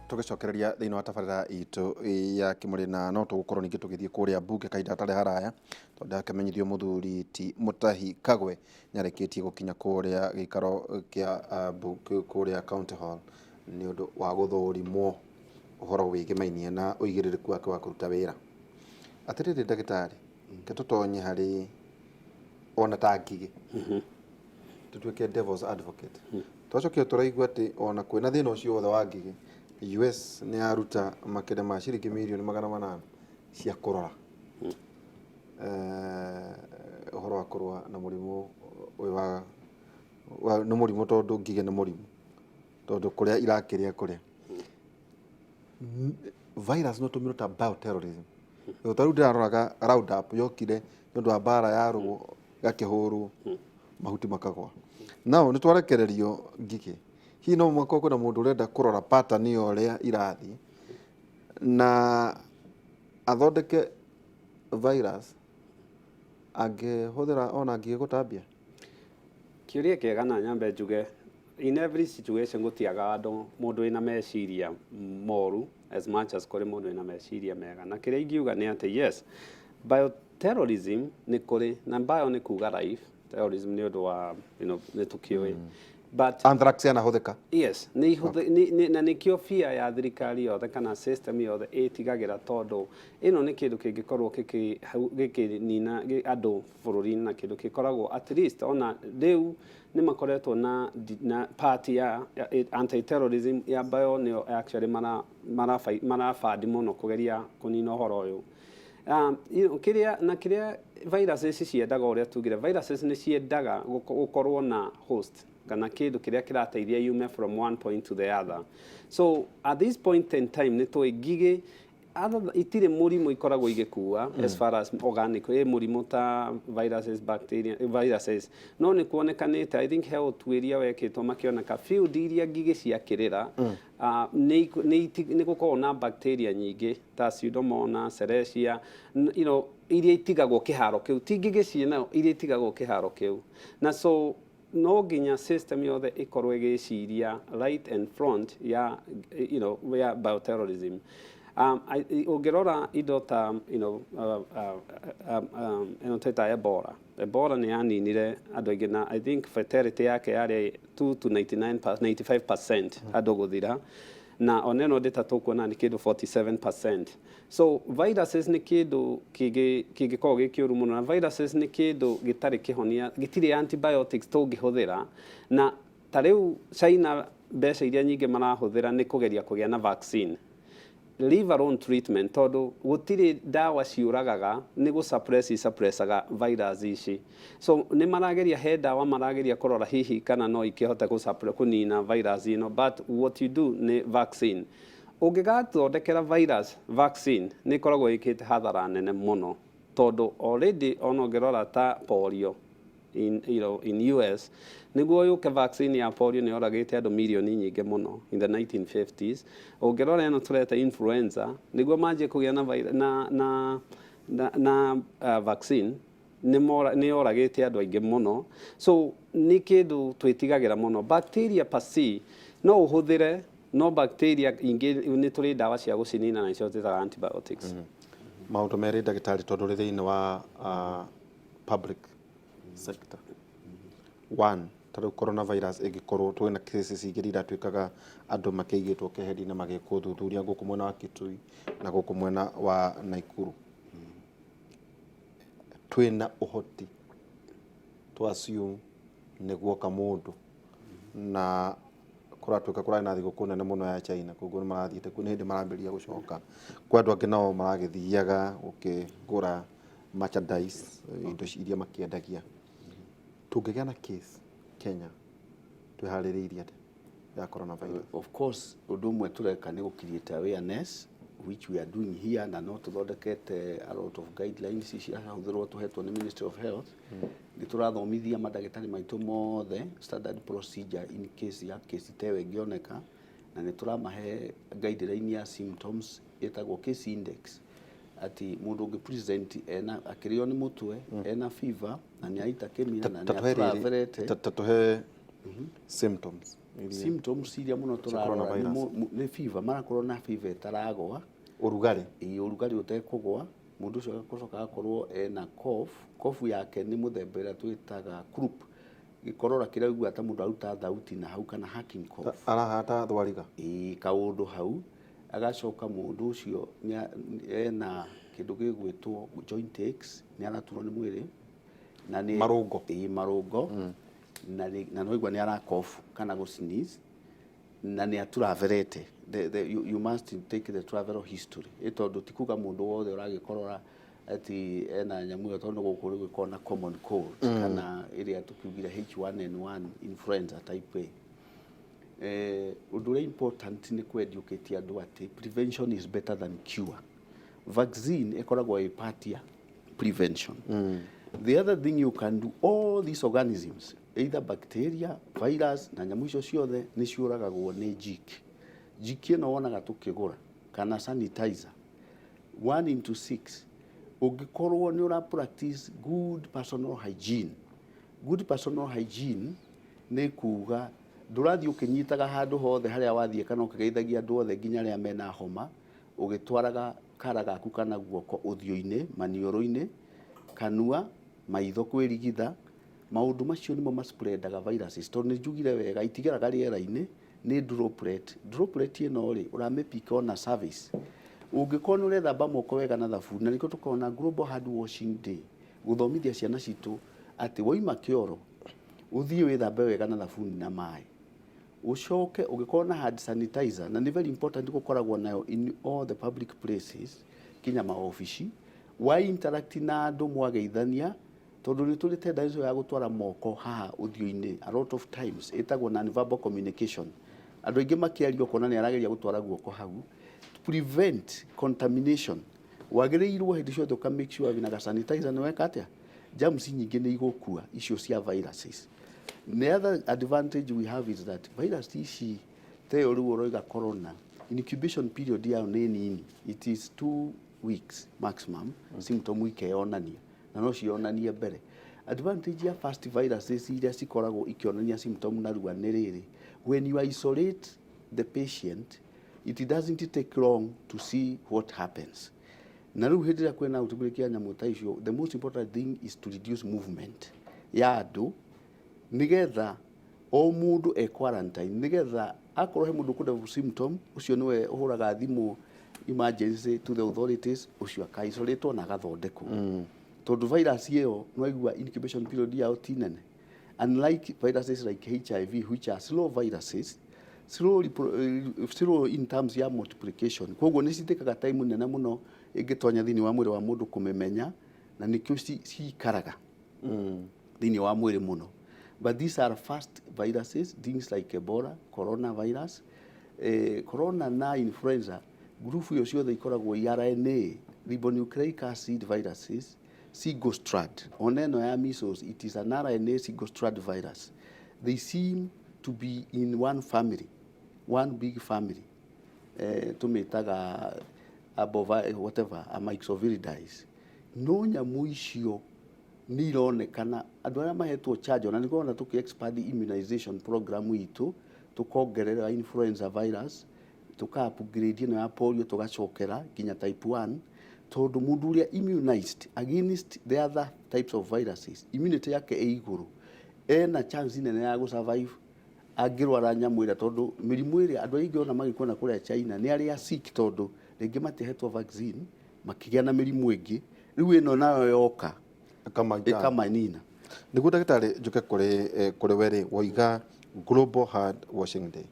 Tũgĩcokereria thĩinĩ wa tabarĩra itũ ya Kĩmũrĩ, na no tũgũkorwo ningĩ tũgĩthiĩ kũrĩa mbunge kahinda gatarĩ haraya, tondũ ndakĩmenyithio mũthuri ti Mutahi Kagwe nĩarĩkĩtie gũkinya kũrĩa gĩikaro kĩa mbunge kũrĩa County Hall nĩ ũndũ wa gũthũrimwo ũhoro wĩgĩmainie na ũigĩrĩrĩku wake wa kũruta wĩra. Atĩrĩrĩ ndagĩtarĩ, ke tũtonye harĩ ona ta ngigĩ, tũtuĩke devil's advocate. Twacokio tũraigua atĩ ona kwĩna thĩna ũcio wothe wa ngigĩ, US nĩ yaruta makĩria ma ciringi mirioni 800 cia kũrora ũhoro wa kũrũa na mũrimũ ũyũ wa nĩ mũrimũ, tondũ ngigĩ nĩ mũrimũ, tondũ kũrĩa irakĩrĩa kũrĩa virus no tũmĩrwo ta bioterrorism. Ta rĩu ndĩraroraga Roundup yokire nĩ ũndũ wa mbara ya rũo, gakĩhũrwo mahuti makagwa. Nao nĩ twarekererio ngigĩ, hihi no mũhaka kwĩna mũndũ ũrenda kũrora pattern ya ũrĩa irathiĩ na athondeke virus angĩhũthĩra ona ngigĩ gũtambia? Kĩũria kĩega, na nyambe njuge in every situation gũtiagaga andũ, mũndũ wĩna meciria moru as much as kũrĩ mũndũ wĩna meciria mega. Na kĩrĩa ingiuga nĩ atĩ yes, bioterrorism nĩ kũrĩ, na bio nĩ kuga life, terrorism nĩ ũndũ wa nĩ tũkĩũĩ, but Anthrax yanahũthĩka. Yes, nĩ na nĩkĩo fear ya thirikari yothe kana system yothe ĩtigagĩra, tondũ ĩno nĩ kĩndũ kĩngĩkorwo gĩkĩnina andũ bũrũri-inĩ, na kĩndũ gĩkoragwo at least ona rĩu nĩ makoretwo na part ya anti-terrorism ya bio nĩyo actually marabandi mũno kũgeria kũnina ũhoro ũyũ. Kĩrĩa na kĩrĩa viruses ciendaga, ũrĩa tugire, viruses nĩ ciendaga gũkorwo na host kana kĩndũ kĩrĩa kĩrateithia yume from one point to the other. So at this point in time nĩ tũĩ ngigĩ itirĩ mũrimũ ikoragwo igĩkua as far as organic ĩ mũrimũ ta viruses, bacteria, viruses. No nĩ kuonekanĩte, I think he ũtuĩria wekĩtwo makĩoneka field iria ngigĩ ciakĩrĩra, nĩ gũkoragwo na bacteria nyingĩ ta Pseudomonas, Serratia, iria itigagwo kĩharo kĩu, ti ngigĩ ciĩnayo, iria itigagwo kĩharo kĩu. Na so no nginya system yothe ĩkorwo ĩgĩciria right and front ya bioterrorism. Ũngĩrora indo ta ĩno twĩta Ebola, Ebola nĩ yaninire andũ aingĩ, na I think fatality yake yarĩ 2 to 99 95% andũ gũthira, na ona ĩno ndĩta tũkuona nĩ kĩndũ 47%. So viruses nĩ kĩndũ kĩngĩkorwo gĩ kĩũru mũno, na viruses nĩ kĩndũ gĩtarĩ kĩhonia, gĩtirĩ antibiotics tũngĩhũthĩra. Na ta rĩu China, mbeca iria nyingĩ marahũthĩra nĩ kũgeria kũgĩa na vaccine, leave alone treatment, tondũ gũtirĩ ndawa ciũragaga, nĩ gũ suppress suppressaga virus ici. So nĩ marageria, he ndawa marageria kũrora hihi kana no ikĩhote kũnina virus ĩno, but what you do nĩ vaccine. Ũngĩgathondekera virus vaccine, nĩ ĩkoragwo ĩkĩte hathara nene mũno, tondũ already ona ũngĩrora ta polio in, you know, in US, nĩguo yũke vaccine ya polio nĩ yoragĩte andũ mirioni nyingĩ mũno in the 1950s. Ũngĩrora ĩno tũreta influenza, nĩguo manjie kũgĩa na, na vaccine, nĩ yoragĩte andũ aingĩ mũno. So nĩ kĩndũ twĩtigagĩra mũno. Bacteria per se no ũhũthĩre, no bacteria ingĩ nĩ tũrĩ ndawa cia gũcinina, na icio twĩtaga antibiotics. Maũndũ merĩ, ndagĩtarĩ, tondũ ũrĩ thĩinĩ wa public sector. One, ta rĩu coronavirus ĩngĩkorwo twĩna cases igĩrĩ iratuĩkaga andũ makĩigĩtwo keheri-inĩ magĩkwo ũthuthuria gũkũ mwena wa Kitui na gũkũ mwena wa Naikuru, twĩna ũhoti to assume nĩ guoka mũndũ na kũratuĩka kũrarĩ na thigũkũ nene mũno ya China, koguo nĩ marathiĩte kuo, nĩ hĩndĩ marambĩrĩria gũcoka kwa andũ angĩ, nao maragĩthiaga gũkĩgũra merchandise, indo iria makĩendagia. Tũngĩgĩa na case Kenya, twĩharĩrĩirie atĩa ya coronavirus? Of course, ũndũ ũmwe tũreka nĩ gũ create awareness, which we are doing here, na no tũthondekete a lot of guidelines ciahũthĩrwo tũhetwo nĩ Ministry of Health. Nĩ tũrathomithia mandagĩtarĩ maitũ mothe standard procedure in case ya case ta ĩyo ĩngĩoneka, na nĩ tũramahe guideline ya symptoms ĩtagwo case index, atĩ mũndũ ũngĩ present ena akĩrĩo nĩ mũtwe, ena fever, na nĩ aita kĩmira, na Ta nĩ tũhe rĩrĩ, atravelete. Ta tũhe symptoms Symptoms iria mũno tũrarora nĩ coronavirus. Nĩ fever, marakorwo na fever ĩtaragwa. Ũrugarĩ. Ĩĩ, ũrugarĩ ũtekũgwa. Mũndũ ũcio agacoka agakorwo ena cough. Cough yake nĩ mũthemba ĩrĩa twĩtaga croup, gĩkorora kĩraigua ta mũndũ aruta thauti na hau, kana hacking cough. Arahata thwariga. Ĩĩ, kaũndũ hau. Agacoka mũndũ ũcio ena kĩndũ gĩgwĩtwo joint aches, nĩ araturwo nĩ mwĩrĩ na nĩ Marũngo. Ĩĩ, marũngo. Na no igua nĩ arakobu kana gũ sneeze na nĩ aturaverete. You must take the travel history, ĩ tondũ ti kuga mũndũ wothe ũragĩkorora ati ena nyamũ ĩyo, tondũ gũkũ rĩu gĩkoragwo na common cold kana ĩrĩa tũkiugire H1N1 influenza type A. Ũndũ ũrĩa important nĩ kũ-educate andũ atĩ prevention is better than cure. Vaccine ĩkoragwo ĩ part ya prevention. The other thing you can do, all these organisms, either bacteria, virus na nyamũ icio ciothe, nĩ ciũragagwo nĩ Jik. Jik ĩno wonaga tũkĩgũra kana sanitizer 1 into 6, ũngĩkorwo nĩ ũra practice good personal hygiene. Good personal hygiene nĩ kuga ndũrathiĩ ũkĩnyitaga handũ hothe harĩa wathiĩ kana ũkĩgeithagia andũ othe nginya arĩa mena homa, ũgĩtwaraga kara gaku kana guoko ũthiũ-inĩ, maniũrũ-inĩ, kanua, maitho, kwĩrigitha. Maũndũ macio nĩmo maspreadaga viruses, tondũ nĩ njugire wega itigeraga rĩera-inĩ, nĩ droplet. Droplet ĩno rĩ, ũramĩpika ona service ũngĩkorwo nĩ ũrethamba moko wega na thabuni. Na nĩkĩo tũkoragwo na Global Hand Washing Day, gũthomithia ciana citũ atĩ waima kĩoro ũthiĩ wĩthambe wega na thabuni na maĩ, ũcoke ũngĩkorwo na hand sanitizer, na nĩ very important gũkoragwo nayo in all the public places, kinya maobici wa interact na andũ mwageithania, tondũ nĩ tũrĩ tendency ya gũtwara moko haha ũthiũ-inĩ a lot of times, ĩtagwo non-verbal communication. Andũ aingĩ makĩaria ũkona nĩ arageria gũtwara guoko hau. To prevent contamination, wagĩrĩirwo hĩndĩ ciothe ũka make sure wĩna ga sanitizer. Nĩ weka atĩa, germs nyingĩ nĩ igũkua icio cia viruses. The other advantage we have is that virus ici ta ĩyo rĩu ũroiga corona, incubation period yayo nĩ nini, it is 2 weeks maximum symptom ikeyonania, na no cionanie mbere. Advantage ya fast viruses iria cikoragwo ikĩonania symptom narua nĩ rĩrĩ: when you isolate the patient, it doesn't take long to see what happens. Na rĩu hĩndĩ ĩrĩa kwĩna outbreak ya nyamũ ta icio, the most important thing is to reduce movement ya andũ, nigetha o mũndũ e quarantine, nigetha akorwo he mũndũ ũkũ symptom, ũcio nĩwe ũhũraga thimũ emergency to the authorities, ũcio akaisolatwo na agathondekwo, tondũ virus ĩyo nĩwaigua incubation period yao ti nene, unlike viruses like HIV, which are slow viruses, slow in terms ya multiplication. Koguo nĩ citĩkaga time nene mũno ĩngĩtonya thĩinĩ wa mwĩrĩ wa mũndũ kũmĩmenya, na nĩkĩo cikaraga thĩinĩ wa mwĩrĩ mũno. But these are fast viruses, things like Ebola, coronavirus, corona na influenza, group ĩyo ciothe ikoragwo i RNA, ribonucleic acid viruses, single strand. Ona ĩno ya measles, it is an RNA single strand virus. They seem to be in one family, one big family, tũmĩtaga abova whatever, amyxoviridae. No nyamũ icio nĩ ironekana andũ arĩa mahetwo chanjo, na nĩkuona tũkĩ expand immunization program itũ, tũkongerera influenza virus, tũka upgrade ĩno ya polio, tũgacokera nginya type 1, tondũ mũndũ ũrĩa immunized against the other types of viruses, immunity yake ĩ igũrũ, ena chance nene ya gũ survive angĩrwara nyamũ ĩrĩa. Tondũ mĩrimũ ĩrĩa andũ aingĩ ona magĩkuona kũrĩa China nĩ arĩa sick, tondũ rĩngĩ matihetwo vaccine, makĩgĩa na mĩrimũ ĩngĩ, rĩu ĩno nayo yoka ĩkamaita. Ĩkamanina. Nĩguo ndagĩtarĩ, njuke kũrĩ we rĩ, woiga Global Hand Washing Day.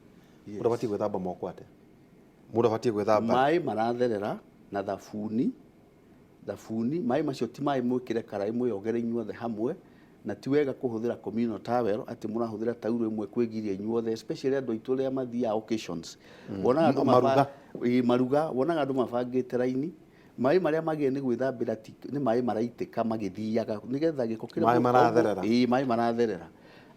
Yes. Mũndũ abatiĩ gwĩthamba moko atĩa? Mũndũ abatiĩ gwĩthamba Maĩ maratherera na thabuni. Thabuni, maĩ macio ti maĩ mwĩkĩre karaĩ mwĩyogere inyuothe hamwe, na ti wega kũhũthĩra communal towel, atĩ mũrahũthĩra tauro ĩmwe kwĩgiria inyuothe, especially andũ aitũ arĩa mathiaga occasions. Wonaga andũ Maruga. Ĩĩ, maruga. Wonaga andũ mabangĩte raini, maĩ marĩa magĩrĩire nĩ gwĩthambĩra nĩ maĩ maraitĩka magĩthiaga, nĩgetha gĩko kĩrĩa Maĩ maratherera. Ĩĩ, maĩ maratherera,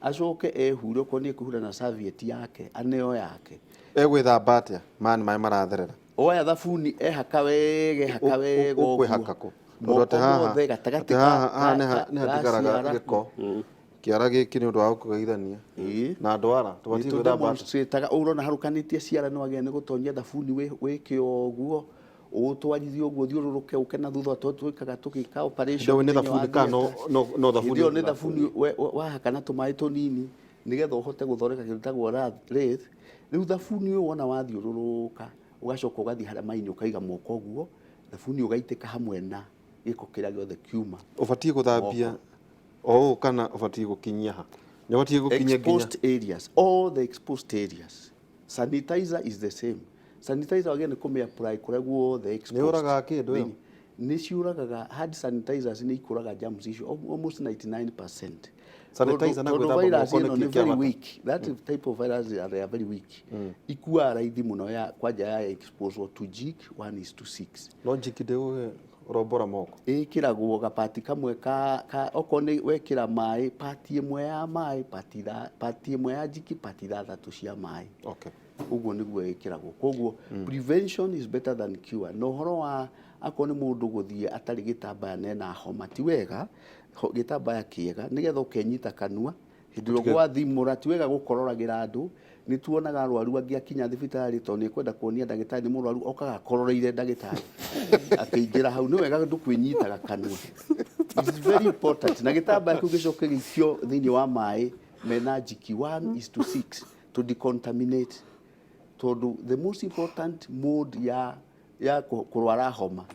acoke ehure, okorwo nĩ ekũhura na serviette yake, aneo yake. Egwĩthamba atĩa mani maĩ maratherera? Oya thabuni, ehaka wega, ehaka wega ũguo. Ũkwĩhaka kũ? Tondũ Moko atĩ haha mothe gatagatĩ atĩ haha haha nĩ ka hatigaraga ciara. gĩko. Kĩara gĩkĩ nĩ ũndũ wa gũkũgeithania. Ĩĩ. Na ndwara tũbatiĩ gwĩthamba atĩa? Nĩtũdemonstrataga ũrona harũkanĩtie ciara nĩ wagĩrĩire nĩ gũtonyia thabuni wĩke ũguo, ũtwarithie ũguo ũthiũrũrũke ũke na thutha tondũ twĩkaga tũgĩka operation Hĩndĩ ĩyo nĩ thĩinĩ wa thabuni kana theatre. no thabuni? Hĩndĩ ĩyo nĩ thabuni wahaka na tũmaĩ tũnini nĩgetha ũhote gũthondeka kĩndũ gĩtagwo lathe. Rĩu thabuni ũyũ wona wathiũrũrũka ũgacoka ũgathiĩ harĩa maĩ-inĩ ũkaiga moko ũguo, thabuni ũgaitĩka hamwe na gĩko kĩrĩa gĩothe kiuma. Ũbatiĩ gũthambia o ũũ kana ũbatiĩ gũkinyia ha? Nĩ ũbatiĩ gũkinyia nginya Exposed areas, all the exposed areas. Sanitizer is the same. Sanitizer wagĩrĩire nĩ kũmĩ apply kũrĩa guothe exposed. Nĩ ũragaga kĩndũ ĩyo? Thĩinĩ. Nĩ ciũragaga, hand sanitizers nĩ ikũraga germs icio almost 99%. Sanitizer na Tondũ gwĩthamba virus moko ĩno nĩkĩ nĩ kĩa very bata? weak. That type of virus they are very weak. Ikuaga raithi mũno ya kwanja ya exposure to Jik 1:6. No Jik ndĩgũgĩ rombora moko? Ĩkĩragwo gapati kamwe ka okorwo nĩ wekĩra maĩ, pati ĩmwe ya maĩ, pati ĩmwe ya Jik, pati ithathatũ cia maĩ. Ũguo nĩguo ĩkĩragwo. Koguo prevention is better than cure. Na ũhoro wa akorwo nĩ mũndũ gũthiĩ atarĩ gĩtambaya na ena homa ti wega, gĩtambaya kĩega nĩgetha ũkenyita kanua hĩndĩ ĩrĩa gwathimũra, ti wega gũkororagĩra andũ. Nĩ tuonaga arwaru angĩ akinya thibitarĩ tondũ nĩ ekwenda kuonia ndagĩtarĩ nĩ mũrwaru, okaga akororeire ndagĩtarĩ akĩingĩra hau. Nĩ wega ndũkwĩnyitaga kanua. It is very important. Na gĩtambaya kĩu gĩcoke gĩikio thĩinĩ wa maĩ mena Jik 1:6 to decontaminate, tondũ the most important mode ya kũrwara homa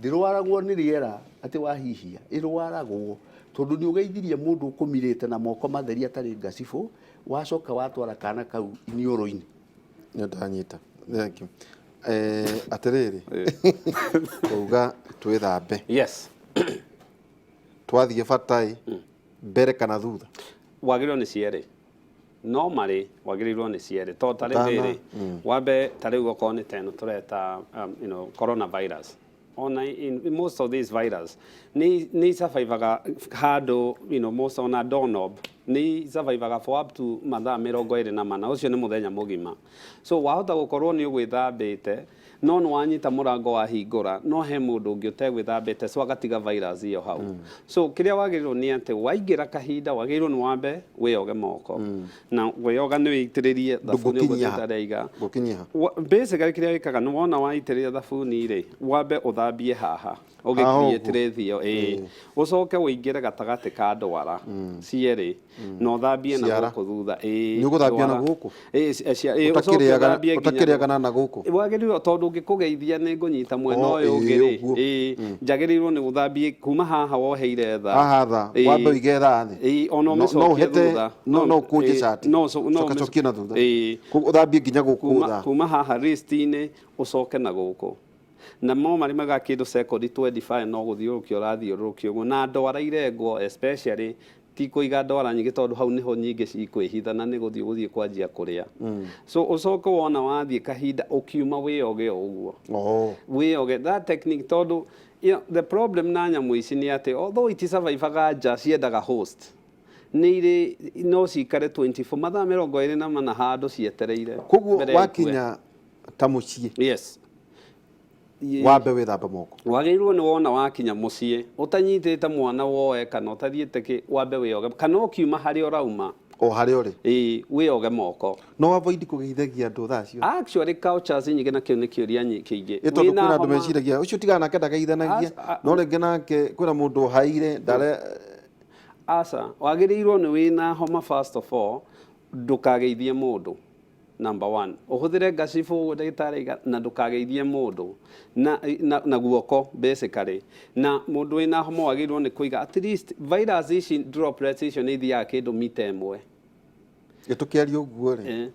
ndĩrwaragwo nĩ rĩera atĩ wahihia, ĩrwaragwo tondũ nĩ ũgeithirie mũndũ ũkũmirĩte na moko matheri atarĩ ngacibũ, wacoka watwara kana kau iniũrũ-inĩ. Nĩ ndanyita. Thank you. Atĩrĩrĩ, uga twĩthambe. Yes. Twathiĩ bataĩ mbere kana thutha? Wagĩrĩirwo nĩ cierĩ. No marĩ wagĩrĩirwo nĩ cierĩ tondũ ta rĩu Ũtana, rĩrĩ wambe ta rĩu okorwo nĩ ta ĩno tũreta coronavirus, ona in most of these virus nĩ survivaga handũ, most ona doorknob nĩ survivaga for up to mathaa 24, ũcio nĩ mũthenya mũgima. So wahota gũkorwo nĩ ũgwĩthambĩte no nĩ wanyita mũrango wahingũra, no he mũndũ ũngĩ ũtegwĩthambĩte, so agatiga virus ĩyo hau. So kĩrĩa wagĩrĩirwo nĩ atĩ waingĩra kahinda wagĩrĩirwo nĩ wambe wĩyoge moko, na wĩyoga nĩ wĩitĩrĩrie thabuni ũguo Ngũkinyia ha? tũtaraiga. Ngũkinyia ha? Basically kĩrĩa wĩkaga nĩ wona waitĩrĩria thabuni rĩ, wambe ũthambie haha ũgĩcreate ũguo. lathe ĩyo, ĩĩ, ũcoke ũingĩre gatagatĩ ka ndwara cierĩ na ũthambie na Ciara. gũkũ thutha, ĩĩ. Nĩ ũgũthambia na Ndwara. gũkũ? Ĩĩ, ĩĩ, ũcoke ũthambie nginya Ũtakĩrĩaga na gũkũ? Wagĩrĩirwo tondũ ũngĩkũgeithia nĩ ngũnyita mwena Oh, ũyũ ũngĩ ĩĩ, rĩ, ũguo. ĩĩ, njagĩrĩirwo nĩ gũthambie kuma haha woheire tha. Haha tha, Ĩĩ. wambe ũige tha thĩ. Ĩĩ, ona No ũmĩcokie ũhete, thutha. no ũkũnje Ĩĩ, cati. no Coka cokie na thutha. Ĩĩ. Koguo ũthambie nginya gũkũ tha. Kuma haha wrist-inĩ ũcoke na gũkũ. Na mo marĩ maga kĩndũ second 25 no gũthiũrũrũkia ũrathiũrũrũkia ũguo. Na ndwara irengwo especially ti kũiga ndwara nyingĩ tondũ hau nĩho nyingĩ cikwĩhitha na nĩ gũthiĩ gũthiĩ kwanjia kũrĩa. So ũcoke wona wathiĩ kahinda ũkiuma wĩyoge o ũguo. Wĩyoge that technique tondũ the problem na nyamũ ici nĩ atĩ although itisurvivaga nja, ciendaga host. Nĩ irĩ no cikare 24 mathaa 24 handũ cietereire. Koguo mbere ya ikue. wakinya ta mũciĩ. Yes. Wambe wĩthambe moko. Wagĩrĩirwo nĩ wona wakinya mũciĩ ũtanyitĩte mwana woe kana ũtathiĩte kĩ, wambe wĩyoge kana ũkiuma harĩa ũrauma. O harĩa ũrĩ. Ĩĩ, wĩyoge moko. No avoid kũgeithagia andũ thaa cio. Actually cultures nyingĩ na kĩu nĩ kĩũria kĩingĩ. Ĩ tondũ Wĩna kwĩna andũ homa meciragia ũcio tigana nake ndageithanagia. No rĩngĩ nake kwĩna mũndũ ũhaire ndare. Aca, wagĩrĩirwo nĩ wĩna homa first of all ndũkageithie mũndũ. Number one, ũhũthĩre ngacibũ ũguo ndagĩtarĩ aiga na ndũkageithie mũndũ na guoko basically. Na mũndũ wĩna homa wagĩrĩirwo nĩ kũiga at least virus ici droplets icio nĩ ithiaga kĩndũ mita ĩmwe. Ĩ tũkĩaria ũguo rĩ,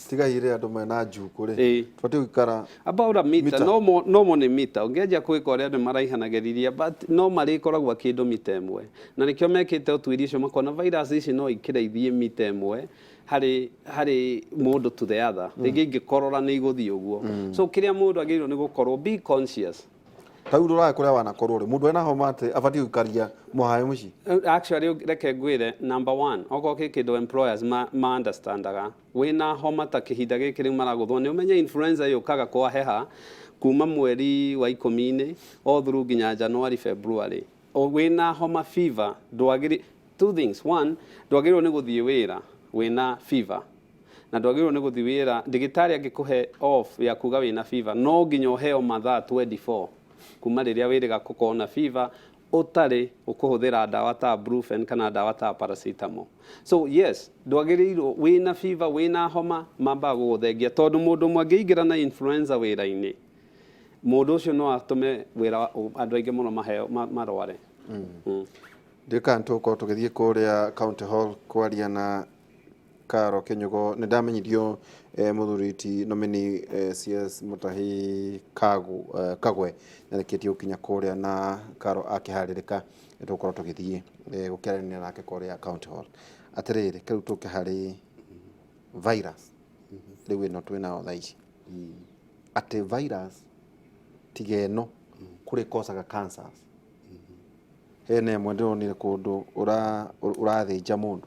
tigaire andũ mena njukũ rĩ, tũbatiĩ gũikara About a meter, mita. No more nĩ mita. Ũngĩanjia kwĩka ũrĩa andũ maraihanagĩrĩria, but no marĩkoragwo kĩndũ mita ĩmwe. Na nĩkĩo mekĩte ũtuĩria ũcio makona virus ici no ikĩre ithiĩ mita ĩmwe harĩ mũndũ to the other. Rĩngĩ ingĩkorora nĩ igũthiĩ ũguo. So kĩrĩa mũndũ agĩrĩirwo nĩ gũkorwo be conscious. Ta rĩu rũraya kũrĩa wanakorwo rĩ, mũndũ ena homa atĩ abatiĩ gũikaria mũhae mũciĩ? Actually, reke ngwĩre, number one, okorwo kĩ kĩndũ employers ma understandaga, wĩna homa ta kĩhinda gĩkĩ rĩu maragũthwo, nĩ ũmenye influenza yũkaga kwa heha kuma mweri wa ikũmi-inĩ all through nginya January, February. O wĩna homa fever, ndwagĩrĩ Two things. One, ndwagĩrĩirwo nĩ gũthiĩ wĩra wĩna fever, na ndwagĩrĩirwo nĩ gũthiĩ wĩra ndagĩtarĩ angĩkũhe off ya kuga wĩna fever, no nginya ũheo mathaa 24 kuma rĩrĩa wĩrĩga gũkorwo na fever ũtarĩ ũkũhũthĩra ndawa ta Brufen kana ndawa ta paracetamol. So yes, ndwagĩrĩirwo wĩna fever, wĩna homa, mambaga gũgũthengia, tondũ mũndũ ũmwe angĩingĩra na influenza wĩra-inĩ, mũndũ ũcio no atũme wĩra andũ aingĩ mũno maheo marware. Ndikana tũgũkorwo tũgĩthiĩ kũrĩa County Hall kwaria na Karo Kinyugo. Nĩ ndamenyithio mũthuri ti nominee CS Mutahi Kagwe nĩarĩkĩtie gũkinya kũrĩa, na Karo akĩharĩrĩka nĩ tũgũkorwo tũgĩthiĩ gũkĩaranĩria nake kũrĩa County Hall. Atĩrĩrĩ, kĩrĩu tũke harĩ virus rĩu ĩno twĩnayo thaa ici, atĩ virus tiga ĩno kũrĩ kosaga cancers. Hena ĩmwe ndĩronire kũndũ ũrathĩnja mũndũ,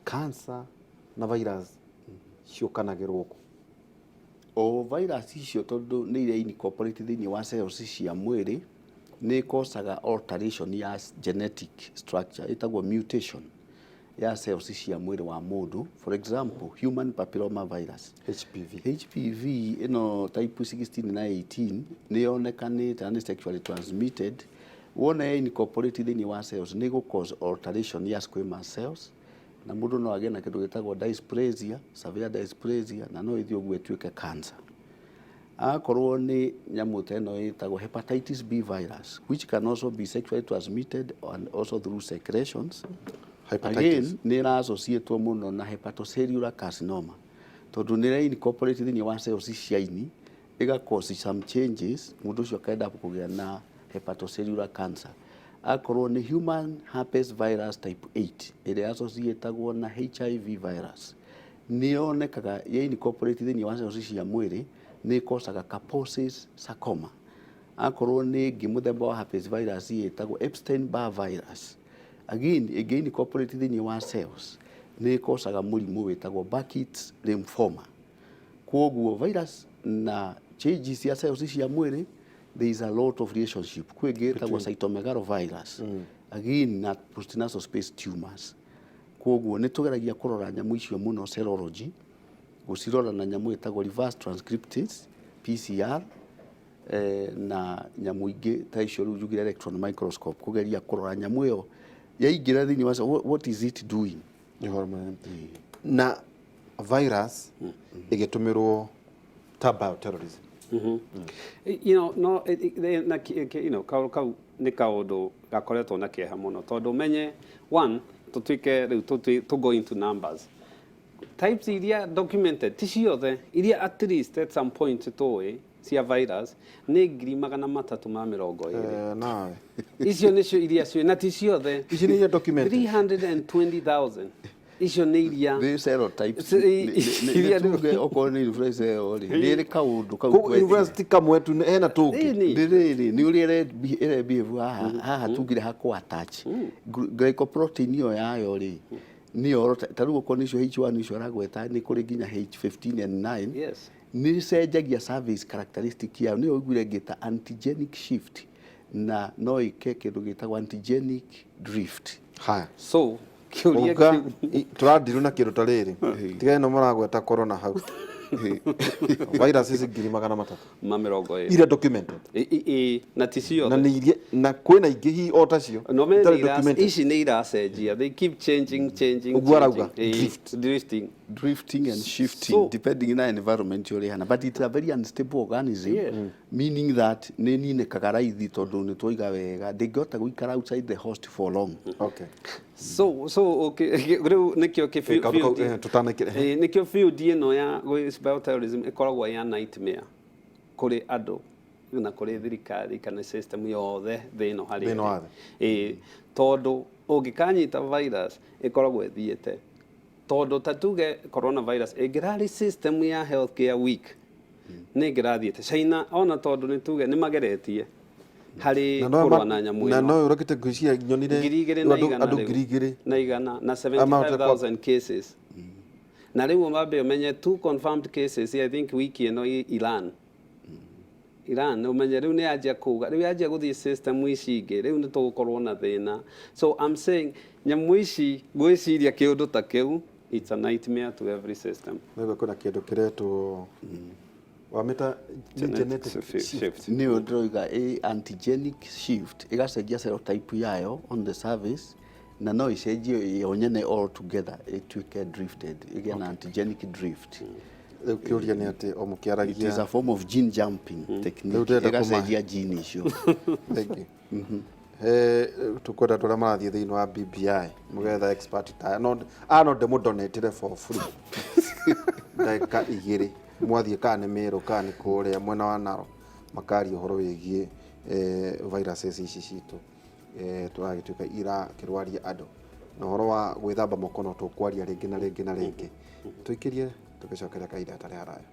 cancer na virus ciũkanagĩrwo kũ? O virus icio, tondũ nĩ iria incorporate thĩinĩ wa cells cia mwĩrĩ, nĩ ĩkosaga alteration ya genetic structure ĩtagwo mutation ya cells cia mwĩrĩ wa mũndũ. For example, human papilloma virus. HPV. HPV ĩno type 16 na 18 nĩ yonekanĩte na nĩ sexually transmitted. Wona ya incorporate thĩinĩ wa cells, nĩ gũ cause alteration ya squamous cells, na mũndũ no agĩe na kĩndũ gĩtagwo dysplasia, severe dysplasia, na no ĩthiĩ ũguo ĩtuĩke cancer. Akorwo nĩ nyamũ ta ĩno ĩtagwo hepatitis B virus, which can also be sexually transmitted and also through secretions. Hepatitis. Again, nĩ ĩra-associatwo mũno na hepatocellular carcinoma, tondũ nĩ ĩra incorporate thĩinĩ wa cells cia ini, ĩga cause some changes, mũndũ ũcio akenda kũgĩa na hepatocellular cancer. Akorwo nĩ human herpes virus type 8 ĩrĩa associatagwo na HIV virus, nĩ yonekaga ya incorporate thĩinĩ wa cells cia mwĩrĩ, nĩ ĩkosaga Kaposi's sarcoma. Akorwo nĩ ĩngĩ mũthemba wa herpes virus ĩtagwo Epstein Barr virus, again ĩngĩ incorporate thĩinĩ wa cells, nĩ ĩkosaga mũrimũ wĩtagwo Burkitt's lymphoma. Kwoguo virus na changes cia cells cia mwĩrĩ, there is a lot of relationship. Kwĩ ĩngĩ ĩtagwo cytomegalovirus, again na postnasal space tumors. Kwoguo nĩ tũgeragia kũrora nyamũ icio mũno, serology, gũcirora na nyamũ ĩtagwo reverse transcriptase PCR, na nyamũ ingĩ ta icio rĩu njugire, electron microscope, kũgeria kũrora nyamũ ĩyo yaingĩra thĩinĩ wa what is it doing. Nĩ ũhoro mũnene na virus ĩgĩtũmĩrwo ta bioterrorism. No na kau nĩ kaũndũ gakoretwo na kĩeha mũno, tondũ ũmenye one, tũtuĩke rĩu to go into numbers, types iria documented, ti ciothe, iria at least at some point tũĩ cia virus nĩ 320,000. Nawe. Icio nĩcio iria ciũĩ, na ti ciothe. Ici nĩ iria documented. 320,000, icio nĩ iria nĩ serotypes. Iria nĩ tuge okorwo nĩ influenza ĩyo rĩ, nĩ ĩrĩ kaũndũ kau. Koguo influenza ti kamwe tu, hena tũngĩ. Ĩni. Ndĩrĩrĩ nĩ ũrĩa ĩre behave haha haha, tugire hakũ attach glycoprotein ĩyo yayo rĩ, nĩyo ta rĩu okorwo nĩcio H1 icio aragweta, nĩ kũrĩ nginya H15 and 9. Nĩ cenjagia surface characteristic yayo, nĩyo ũiguire ngĩta antigenic shift, na no ĩke kĩndũ gĩtagwo antigenic drift. Haya. So kĩũria Ũga kĩu tũrandirwo na kĩndũ ta rĩrĩ, tiga ĩno mũragweta corona hau, virus ici 320,000 ma 20 iria documented. Na ti Na ciothe. nĩ iria, na kwĩna ingĩ hihi o tacio No mene itarĩ documented. Ici nĩ iracenjia, they keep changing, changing. Ũguo arauga, Changing. Drift. Drifting. Drifting and shifting depending na environment ũrĩa ĩhana, but it's a very unstable organism, meaning that nĩ ninĩkaga raithi, tondũ nĩ twaiga wega ndĩngĩhota gũikara outside the host for long. Okay. So okay, rĩu nĩkĩo Kaũndũ kau, tũtanekĩre. Nĩkĩo field ĩno ya bioterrorism ĩkoragwo ya nightmare kũrĩ andũ na kũrĩ thirikari kana system yothe thĩ ĩno harĩ Thĩ ĩno ĩrĩ. wa thĩ. Tondũ ũngĩkanyita virus ĩkoragwo ĩthiĩte, tondũ ta tuge coronavirus ĩngĩrarĩ system ya healthcare weak, nĩ ĩngĩrathiĩte China ona, tondũ nĩ tuge nĩ mageretie harĩ Na no kũrũa na nyamũ na ĩno. no ũrokĩte ngwĩciria nyonire 2,100 andũ rĩu. 2000 Na igana na Amahote 75,000 cases, na rĩu wambe ũmenye two confirmed cases, I think wiki ĩno Iran. Iran ũmenye rĩu nĩ yanjia kuga, rĩu yanjia gũthiĩ system ici ingĩ, rĩu nĩ tũgũkorwo na thĩna. So I'm saying nyamũ ici, gwĩciria kĩũndũ ta kĩu, it's a nightmare to every system. Nĩguo kwĩna kĩndũ kĩretwo wamĩta nĩ genetic shift. Shift. Nĩyo ndĩroiga ĩ antigenic shift, ĩgacenjia serotype yayo on the surface, na no ĩcenjie yo nyene all together, ĩtuĩke drifted, ĩgĩe na antigenic drift. Rĩu kĩũria nĩ atĩ o It is mũkĩaragia a form of gene jumping Rĩu technique, ndĩrenda ĩgacenjia gene icio. Thank you. Tukwenda andũ arĩa marathiĩ thĩinĩ wa BBI mũgetha expert ta no a no ndĩmũdonatĩre for free ndagĩka 2 mwathiĩ, kana nĩ Mĩrũ kana nĩ kũrĩa mwena wa Narok, makaria ũhoro wĩgiĩ viruses ici citũ tũragĩtuĩka irakĩrwaria andũ, na ũhoro wa gwĩthamba moko no tũkwaria rĩngĩ na rĩngĩ na rĩngĩ. Tũikĩrie tũgĩcokeria kahinda gatarĩ haraya.